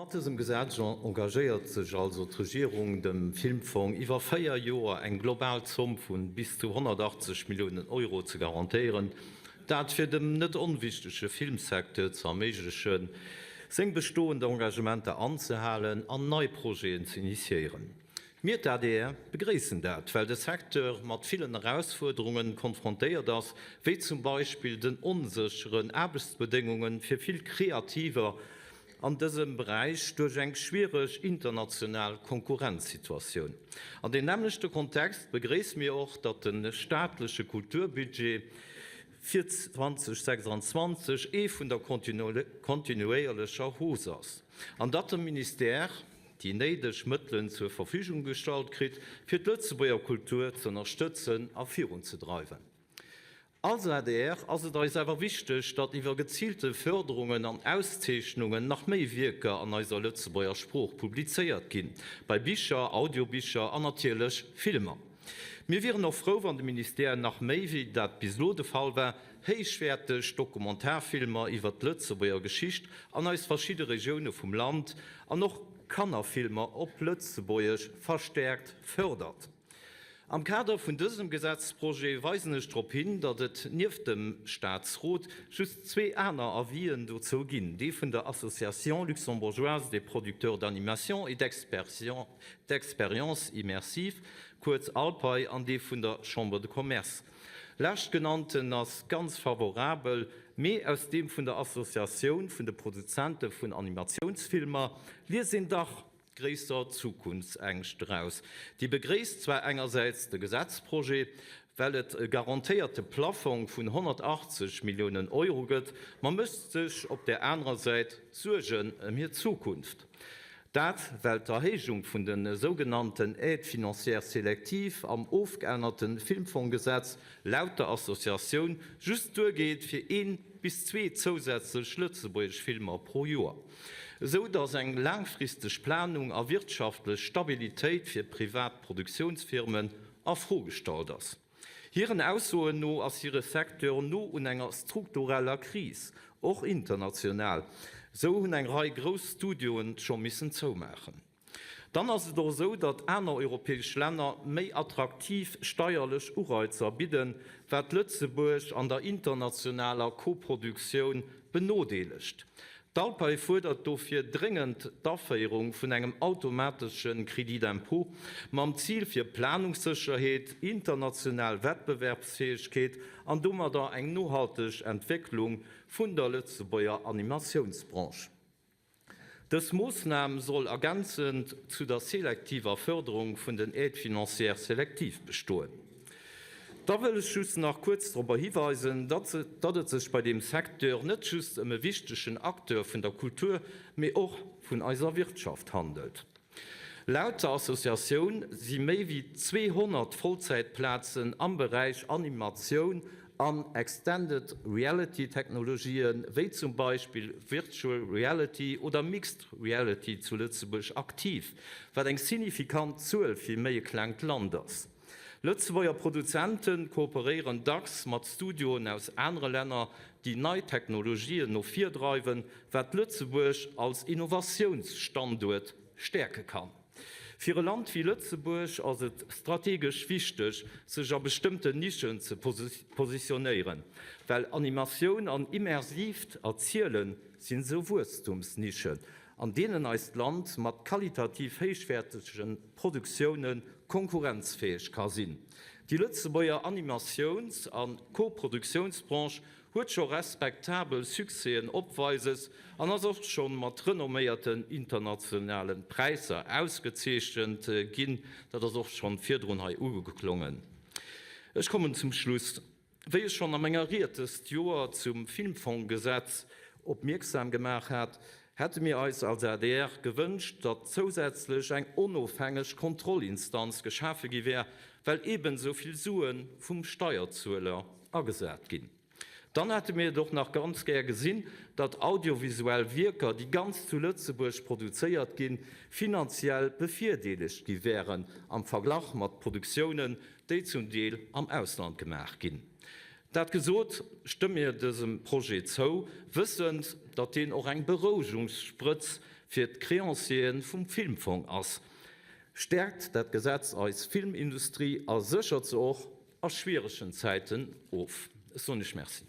Mat dësem Gesetz engagéiert sech also d'Regierung, dem Filmfong iwwer 4 Joer eng global Zomm vu bis zu 180 Milliounen Euro ze garantéieren, dat fir dem net onwichtege Filmsecteur ze erméiglechen, seng bestoend Engagementer anzehalen an nei Projeten ze initiéieren. Mir, d'ADR, begréissen dat, well de Secteur mat villen Erausfuerderunge konfrontéiert ass, wéi zum Beispill den onsécheren Aarbechtsbedéngunge fir vill Kreativer an dësem Beräich duerch eng schwiereg international Konkurrenzsituatioun. An deem nämmlechte Kontext begréisse mir och, datt de staatleche Kulturbudget fir 2026 ee vun der kontinuéierlecher Hausse ass an datt de Ministère, déi néideg Mëttelen zur Verfügung gestallt kritt, fir d'Lëtzebuerger Kultur z'ënnerstëtzen a virunzedreiwen. Als adr ass et eis awer wichteg, datt iwwer geziilte Fërderungen an Auszeechnungen nach méi Wierker an eiser Lëtzebuerger Sprooch publizéiert ginn, bei Bicher, Audiobicher an natierlech Filmer. Mir wieren och frou, wann de Ministère nach méi wéi dat bis elo de Fall war, héichwäerteg Dokumentarfilmer iwwert d'Lëtzebuerger Geschicht an eis verschidde Regioune vum Land an och Kannerfilmer op Lëtzebuergesch verstäerkt fërdert. Am Kader vun dësem Gesetzprojet weisen ech drop hin, datt et nieft dem Staatsrot just zwee aner Avisen dozou ginn, dee vun der Association luxembourgeoise des producteurs d'animation et d'expériences immersives, kuerz ALPAI, an dee vun der Chambre de Commerce. Leschtgenannten ass ganz favorabel, mee aus deem vun der Associatioun vun de Produzente vun Animatiounsfilmer liest een dach gréisser Zukunftsängscht eraus. Déi begréisst zwar engersäits de Gesetzprojet, well et e garantéierte Plaffong vun 180 Milliounen Euro gëtt, ma mécht sech op där anerer Säit Suergen ëm hir Zukunft. Dat well d'Erhéijung vun de sougenannten Aides financières sélectives am ofgeännerte Filmfonggesetz laut der Associatioun just duergeet fir een bis zwee zousätzlech lëtzebuergesch Filmer pro Joer, esou datt eng laangfristeg Planung a wirtschaftlech Stabilitéit fir privat Produktiounsfirmen a Fro gestallt ass. Hiren Aussoen no ass hire Secteur no un enger struktureller Kris, och international. Esou hunn eng Rei grouss Studioen scho missen zoumaachen. Dann ass et och esou, datt aner europäesch Länner méi attraktiv steierlech Ureizer bidden, wat Lëtzebuerg an der internationaler Koproduktioun benodeelegt. D'Alpei fuerdert dofir dréngend d'Aféierung vun engem automatesche Crédit d'impôt mam Zil fir Planungssécherheet, international Wettbewerbsfäegkeet an domadder eng nohalteg Entwécklung vun der Lëtzebuerger Animatiounsbranche. Dës Moossnam soll ergänzend zu der selektiver Fërderung vun den Aides financières sélectives bestoen. Da wëll ech just nach kuerz dorobber hiweisen, datt et sech bei deem Secteur net just ëm e wichtegen Acteur vun der Kultur, mee och vun eiser Wirtschaft handelt. Laut der Associatioun si méi wéi 200 Vollzäitplazen am Beräich Animatioun an Extended Reality Technologien, wéi zum Beispill Virtual Reality oder Mixed Reality zu Lëtzebuerg aktiv, wat eng signifikant Zuel fir méi e klengt Land ass. Lëtzebuerger Produzente kooperéieren dacks mat Studioen aus anere Länner, déi nei Technologien no vir dreiwen, wat Lëtzebuerg als Innovatiounsstanduert stäerke kann. Fir e Land wéi Lëtzebuerg ass et strategesch wichteg, sech a bestëmmten Nischen ze positionéieren, well Animatioun an immersiivt Erziele sinn esou Wuesstumsnischen, an deenen eist Land mat qualitativ héichwäertege Produktioune konkurrenzfäeg ka sinn. Déi Lëtzebuerger Animatiouns a Koproduktiounsbranche huet scho respektabel Succèsen opweises an ass och scho mat renomméierten internationale Präisser ausgezeechent ginn. Dat ass och schonn virdrun hei ugeklongen. Ech kommen zum Schluss. Wéi ech schonn a menger Ried dëst Joer zum Filmfonggesetz opmierksam gemaach hat, hätte mir eis als adr gewënscht, datt zousätzlech eng onofhängeg Kontrollinstanz geschafe gi wär, well eben esou vill Sue vum Steierzueler agesat ginn. Dann hätte mir et och nach ganz gär gesinn, datt audiovisuell Wierker, déi ganz zu Lëtzebuerg produzéiert ginn, finanziell bevirdeelegt gi wären am Verglach mat Produktiounen, déi zum Deel am Ausland gemaach ginn. Dat gesot, stëmme mir dësem Projet zou, wëssend, datt deen och eng Berouegungssprëtz. fir d'Créanciere vum Filmfong ass, stäerkt dat Gesetz eis Filmindustrie a séchert se och a schwieregen Zäiten of. Ech soen Iech Merci.